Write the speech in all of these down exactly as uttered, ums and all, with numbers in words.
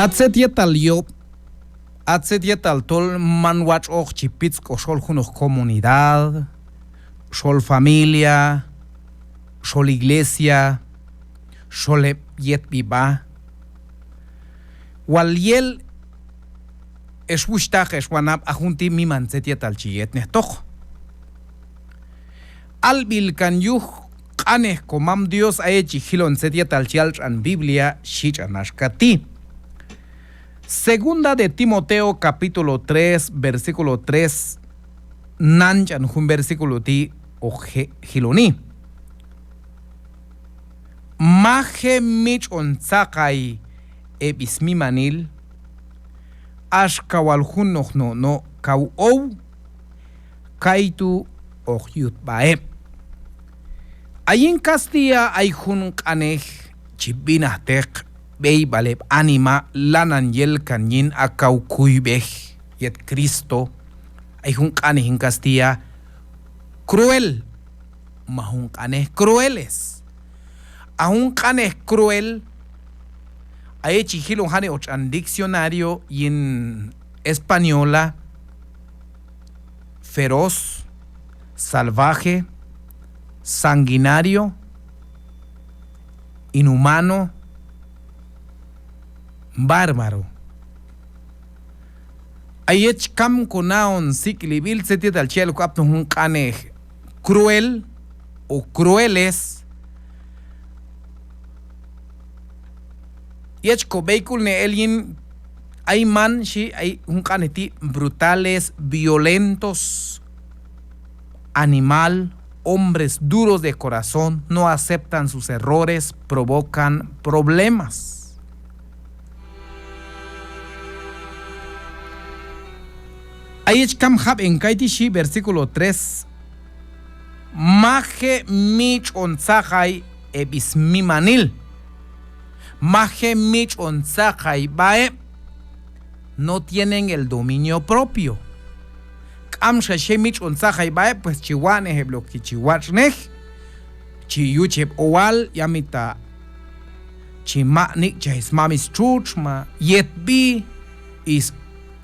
A tzet yetal yob', a tzet yetal tol man watx'oq chi pitzk'oj xol junoq comunidad, xol familia, xol iglesia, xol heb' yetb'i b'a. Wal yel, ex wuxhtaq, ex wanab', a jun ti' miman tzet yetal chi yetnejtoq. Alb'il kan yuj q'anej Komam Dios, a yet chi jilon tzet yetal chi yal tx'an Biblia, xhi tx'an axka ti'. Segunda de Timoteo, capítulo tres, versículo tres, nan ch'an jun versículo ti' hoq je-, jiloni. Maj je' mitx'on tzaqay heb' smimanil, axka wal junoq no' no' kaw ow, kaytu' hoq yut sb'a heb'. A yin kastilla ay jun q'anej chi b'inajteq b'eyb'al heb' anima lanan yel kan yin a kaw kuyb'ej yet Cristo. Ay jun q'anej yin kastilla cruel, ma jun q'anej crueles. A jun q'anej cruel, a yet chi jilon janik'oq tx'an diccionario yin española, feroz, salvaje, sanguinario, inhumano, bárbaro. A yet chi kam konaon sik'lib'il tzet yetal chi yal ok apnoq jun q'anej cruel o crueles. Yet chi kob'eyk'ulnej el yin ayman, xhi, ay jun q'anej ti': brutales, violentos, animal, hombres duros de corazón, no aceptan sus errores, provocan problemas. A yet chi kam jab'en kayti', xhi versículo tres: Maj je' mitx'on tzaqay heb' smimanil, maj je' mitx'on tzaqay sb'a heb', no tienen el dominio propio. K'amxa chi je' mitx'on tzaqay sb'a heb', pues chi watx'nej heb' lo que chi watx'nej, chi yuch heb' owal, yamita chi ma nik'chaj smam stxutx ma yetb'i,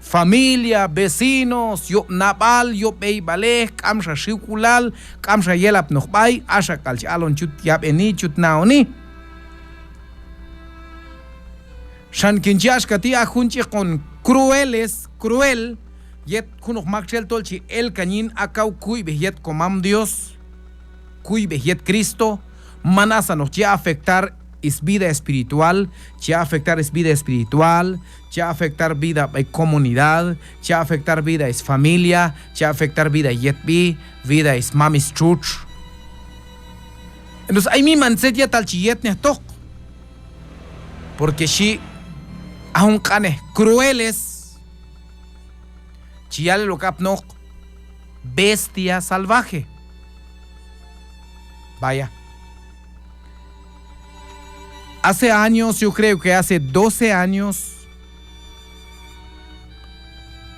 sfamilia, vecinos, yob' nab'al, yob' b'eyb'alej, k'amxa xiwk'ulal, k'amxa yelapnoq b'ay, axa k'al chi alon chut yab'eni, chut naoni. Xan kin chi axka ti': a jun ch'ikon crueles, cruel, yet junoq maktxel tol chi el kan yin a kaw kuyb'ej yet Komam Dios, kuyb'ej yet Cristo, man asanoq chi afectar svida espiritual, chi afectar svida espiritual, chi afectar vida b'ay comunidad, chi afectar vida sfamilia, chi afectar vida yetb'i, vida smam stxutx. Entonces ay miman tzet yetal chi yetnejtoq. Porque xhi a jun q'anej crueles, chi yal el ok apnoq bestia salvaje. Vaya. Hace años, yo creo que hace doce años,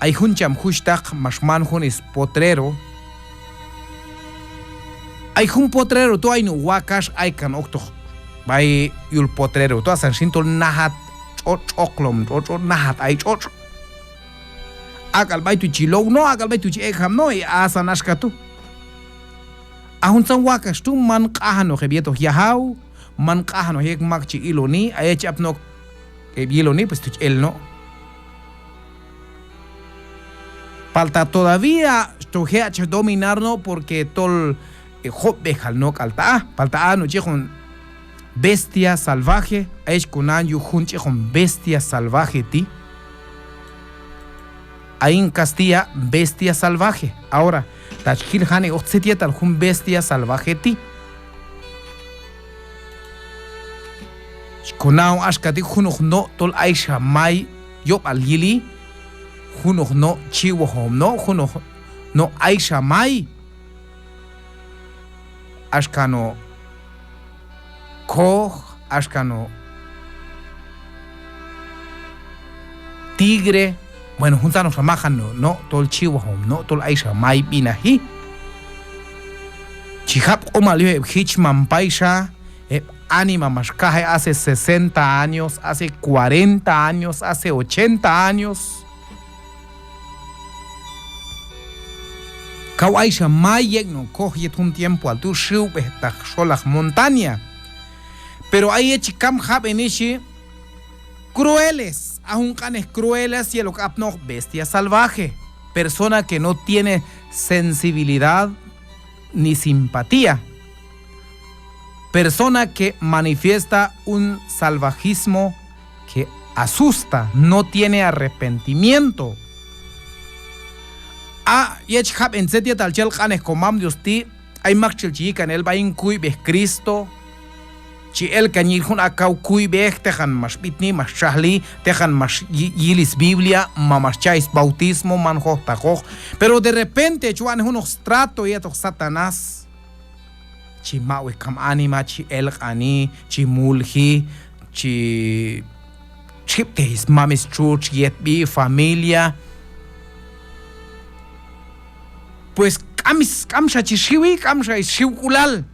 ay jun cham juxhtaq max man jun spotrero. Ay jun potrero tu', ay no' wakax aykan oktoq b'ay yul potrero tu', asan xin tol najat tx'otx', tx'oqlom tx'otx', najat ay tx'otx'. Ak'al b'ay tu' chi low no', ak'al b'ay tu' chi ek'jab' no', y asan axka tu'. A juntzan wakax tu' man q'ajanoq heb' yetoq yajaw, man q'ajanoq yek' mak chi iloni, a yet chi apnoq heb' yiloni, pues tu' chi el no'. Palta todavía to je' ach dominar no', porque tol, eh, job'ejal no' k'al ta' a, palta a no' ch'ikon bestia salvaje, a yet chi konan yuj jun ch'ikon bestia salvaje ti'. A yin kastilla, bestia salvaje. Ahora, ta chi jil janik'oq tzet yetal jun bestia salvaje ti'. Chi konaon axka ti': junoq no' tol ayxa may yob'al yili, junoq no' chiwajom no', junoq no' ayxa may, axka no' koj, axka no' tigre, bueno, juntzanoqxa majan no', no' tol chiwajom no', tol ayxa may b'inaji. Chi jab' q'umal yuj heb' jichmam payxa, heb' anima max kaje hace sesenta años, hace cuarenta años, hace ochenta años. Kaw ay xa may yek' no' koj yet jun tiempoal tu' xiwb'ejtaq xolaq montaña. Pero ay yet chi kam jab'eni xhi, crueles, a jun q'anej crueles yel ok apnoq bestia salvaje, persona que no tiene sensibilidad ni simpatía, persona que manifiesta un salvajismo que asusta, no tiene arrepentimiento. A yet chi jab'en tzet yetal chi yal q'anej komam Dios ti', ay maktxel chi yikan el b'ay yin kuyb'ej Cristo, chi el kan yin jun a kaw kuyb'ej, teqan max b'itni, max txajli, teqan max yi-, yili sBiblia, ma max cha' sbautismo, man jojtaqoq. Pero de repente chi wa'nej junoq strato yetoq Satanás, chi maq'wi kam anima, chi elq'ani, chi mulji, chi, chi jib'tej smam stxutx, yetb'i, familia. Pues k'am s-, k'amxa chi xiwi, k'amxa sxiwk'ulal,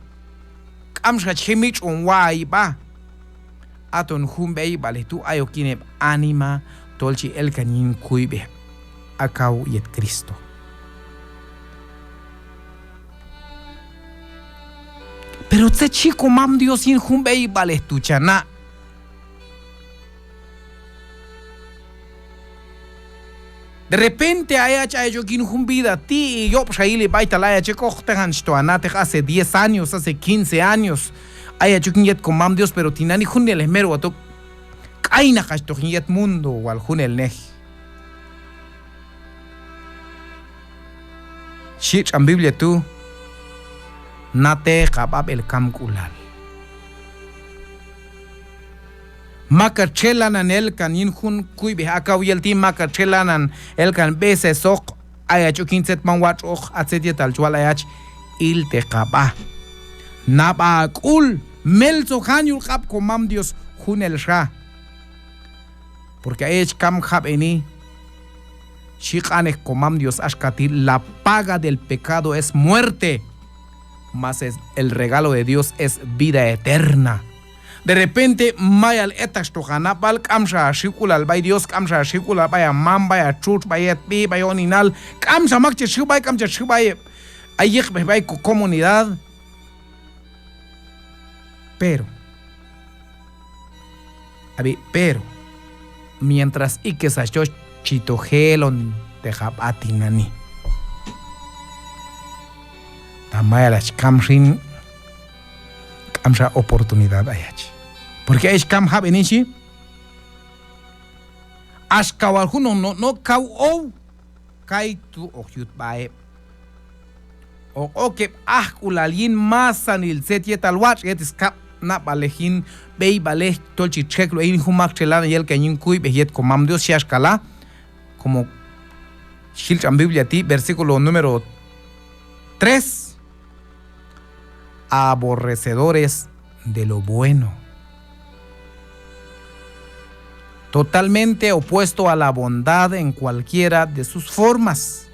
k'amxa chi je' mitx'on wa'i b'a. Aton jun b'eyb'alej tu' ayok yin heb' anima tol chi el kan yin kuyb'ej a kaw yet Cristo. Pero tzet xhi komam Dios yin jun b'eyb'alej tu' cha na'. De repente ayach, ayach ok yin jun vida ti', yob'xa yili b'aytal ayach ek'oq, teqan chi to ha na'teq hace diez años, hace quince años ayach ok yin yet komam Dios, pero tinani' junelnej mero wal tu' k'aynaq hach toq yin yet mundo wal junelnej. Xhi tx'an Biblia tu': Na'teq ha b'ab'el kamk'ulal. Mak hach txel lanan el kan yin jun kuyb'ej a kaw yel ti', mak hach txel lanan el kan b'esesoq ayach ok yin tzet man watx'oq, a tzet yetal chi wal ayach: Ilteq ha b'a, nab'a ha k'ul, meltzojan yul q'ab' komam Dios junelxa. Porque ayach kam jab'eni xhi q'anej komam Dios axka ti': La paga del pecado es muerte, mas es, el regalo de Dios es vida eterna. De repente mayal etaxtoq ha nab'al, k'amxa ha xiwk'ulal b'ay Dios, k'amxa ha xiwk'ulal b'ay ha mam, b'ay ha txutx, b'ay yetb'i, b'ay uninal, k'amxa mak chach xiw b'ay, k'am chach xiw b'ay heb' ay yiqb'ej b'ay ko comunidad. Pero, ab'i, pero mientras ikis hach yox, chi to jelonteq ha b'a tinani'. Ta mayal hach kam xin, k'amxa oportunidad ayach. Porque ayach kam jab'eni xhi, axka wal junoq no', no' kaw ow, kaytu' hoq yut sb'a heb'. Hoq ok heb' ajk'ulal yin masanil tzet yetal watx' yet skab' nab'alej yin b'eyb'alej tol chi txekloj yin jun maktxel lanan yel kan yin kuyb'ej yet komam Dios, xhi axka la', como xhi tx'an Biblia ti', versículo número tres: Aborrecedores de lo bueno. Totalmente opuesto a la bondad en cualquiera de sus formas.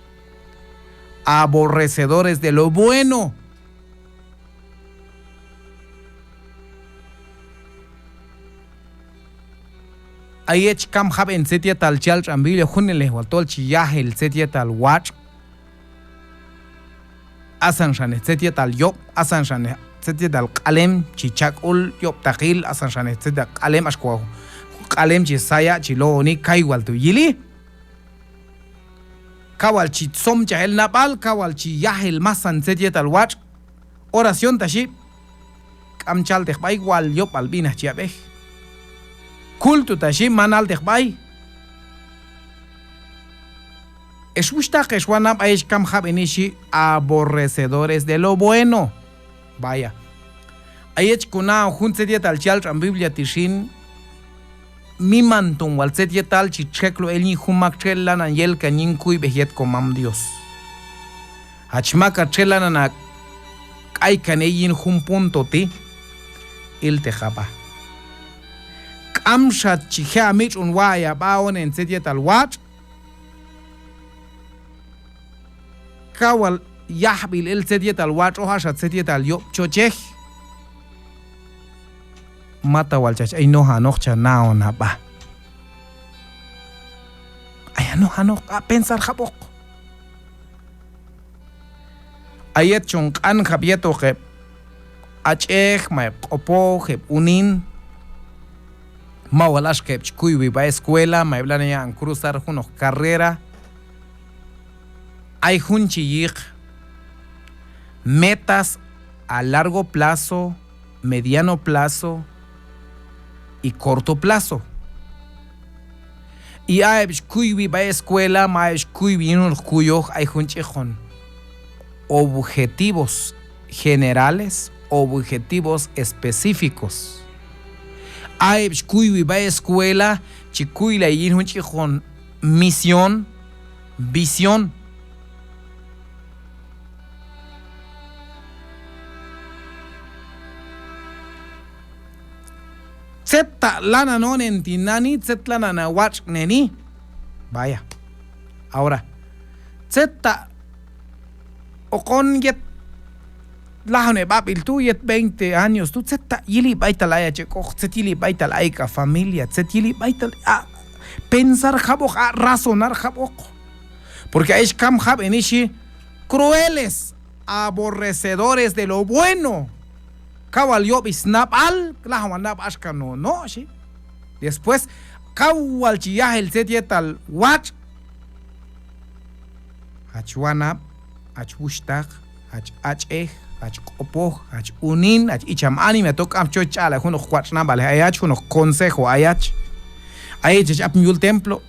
Aborrecedores de lo bueno. Ayach kam jab'en tzet yetal chi yal tx'an Biblia, junelnej wal tol chi yaj el tzet yetal watx'. Asan xanej tzet yetal yob', asan xanej tzet yetal q'alem chi cha' sk'ul, yob'taqil, asan xanej tzet yetal q'alem, axka wal q'alem chi saya', chi lo'oni, kay wal tu' yili. Kaw wal chi somchaj el nab'al, kaw wal chi yaj el masan tzet yetal watx'. Oración ta xhi, k'am chalteq b'ay, wal yob'al b'inaj chi yab'ej. Culto ta xhi, man alteq b'ay. Ex wuxhtaq, ex wanab', ayach kam jab'eni xhi, aborrecedores de lo bueno. Vaya. Ayach ko na'on jun tzet yetal chi yal tx'an Biblia ti' xin, miman ton wal tzet yetal chi txekloj el yin jun maktxel lanan yel kan yin kuyb'ej yet komam Dios. Hach mak hach txel lanan ha k'ay kan yin jun punto ti', ilteq ha b'a. K'amxa chi je' ha mitx'on wa'i ha b'a honen tzet yetal watx'. Kaw wal yajb'il el tzet yetal watx'oq, axa tzet yetal yob' chochej. Mata wal chach ay nojanoq cha naon ha b'a. Ay ha nojanoq, a' pensar jab'oq. A yet chon q'anjab' yetoq heb' ach'ej, ma heb' q'opoj, heb' unin, ma wal axka heb' chi kuywi b'ay escuela, ma heb' lanan yaq'on cruzar junoq carrera. Ay jun chi yiq metas a largo plazo, mediano plazo y corto plazo. Y a heb' chi kuywi b'ay escuela, ma a heb' chi kuywi yin junoq kuyoj, ay jun ch'iqon objetivos generales, objetivos específicos. A heb' chi kuywi b'ay escuela, chi kuylay yin jun ch'iqon misión, visión. Tzet ta' lanan honen tinani', tzet lanan hawatx'neni. Vaya. Ahora, tzet ta' hoqon yet lajan heb' ab'il tu', yet veinte años tu', tzet ta' yili b'aytal ayach ek'oq, tzet yili b'aytal ayek' ha familia, tzet yili b'aytal, a' pensar jab'oq, a' razonar jab'oq. Porque ayex kam jab'eni xhi, crueles, aborrecedores de lo bueno. Kaw wal yob' snab'al, lajan wal nab'al axka no' no' xhi. Después, kaw wal chi yaj el tzet yetal watx', hach wanab', hach wuxhtaq, hach ach'ej, hach q'opoj, hach unin, hach icham anima, to k'am choch ch'aq'lay junoq watx' nab'alej ayach, junoq consejo ayach. Ayach hach apni yul templo,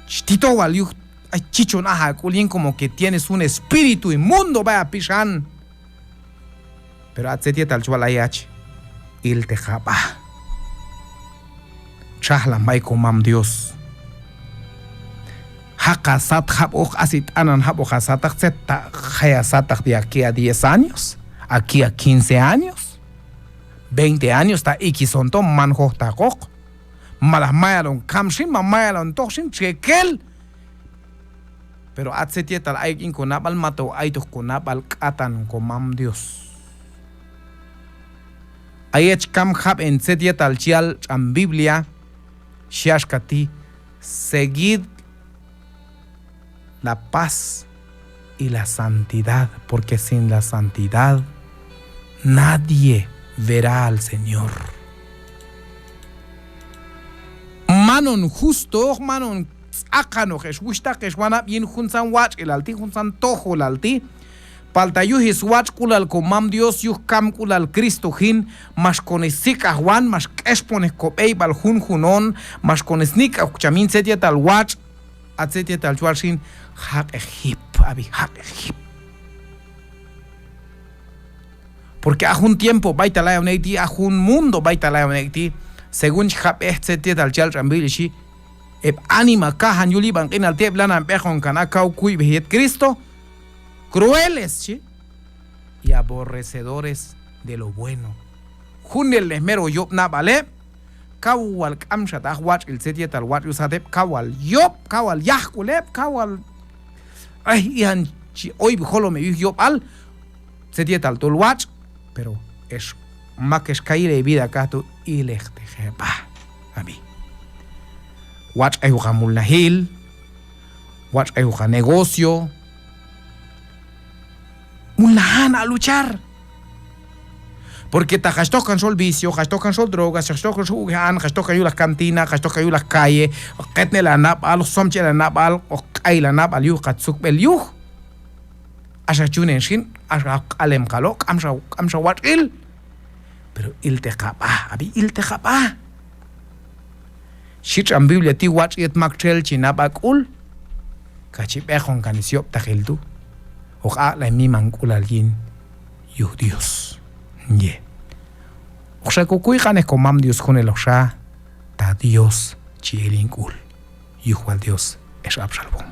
chi tito wal yuj, ay chichon aj ha k'ul yin, como que tienes un espíritu inmundo b'ay ha pixan. Pero a tzet yetal chi wal ayach, ilteq ha b'a. Txajlan b'ay komam Dios. Jaq ha sat jab'oq, asi t'anan jab'oq ha sataq, tzet ta' jay ha sataq de aquí a diez años, aquí a quince años, veinte años, ta ikis on to man jojtaqoq. Malaj mayal on kam xin, ma mayal on toj xin, txekel. Pero a tzet yetal ayok yin konab'al, mataw aytoq konab'al k'atan komam Dios. Ayach kam jab'en tzet yetal chi yal tx'an Biblia, xhi axka ti': seguid la paz y la santidad, porque sin la santidad nadie verá al Señor. Man on justo, man on tz'aqanoq ex wuxhtaq, ex wanab', yin juntzan watx'ilal ti', juntzan tojolal ti'. Palta yuj swatx'k'ulal komam Dios, yuj kamk'ulal Cristo jin, max kon sik' aj wan, max k'exponej kob'eyb'al junjun on, max kon snik' aj cham yin tzet yetal watx', a tzet yetal chi wal xin, jaq'eq jip, ab'i, jaq'eq jip. Porque a jun tiempo b'aytal ayon ek' ti', a jun mundo b'aytal ayon ek' ti', según chi jab'ej tzet yetal chi yal tx'an Biblia, xhi: heb' anima kajan yul yib'an q'inal ti', heb' lanan b'eqon kan a kaw kuyb'ej yet Cristo, crueles, xhi, y aborrecedores de lo bueno. Junelnej mero yob' nab'al heb', kaw wal k'amxa ta aj watx'il tzet yetal watx' yul sat heb', kaw wal yob', kaw wal yajk'ul heb', kaw wal, ay, ijan chi oyb'i jolom heb' yuj yob'al tzet yetal tol watx'. Pero ex mak ex kayil he vida katu', ilejteq heb'a, ab'i. Watx' ayok ha mulnajil, watx' ayok ha negocio, mulnajan ha luchar. Porque ta hach toj kan xol vicio, hach toj kan xol drogas, hach toj kan xol uk'ej an, hach toj kan yulaq cantina, hach toj kan yulaq calle, hoq q'etnel ha nab'al, hoq somchaj el ha nab'al, hoq q'ayil ha nab'al yuj, hach sukb'el yuj. Axa chunen xin, axa hoq q'alem kalo', k'amxa, k'amxa watx'il. Pero ilteq hab'a, ab'i, ilteq hab'a. Xhi tx'an Biblia ti': watx' yet maktxel chi na b'ak'ul, kax chi b'eqon kan syob'taqil tu', hoq aq'lay mimank'ulal yin yuj Dios. Ye. Hoqxa kokuy q'anej komam Dios juneloqxa, ta Dios chi el yin k'ul. Yuj wal Dios ex ab'xalwom.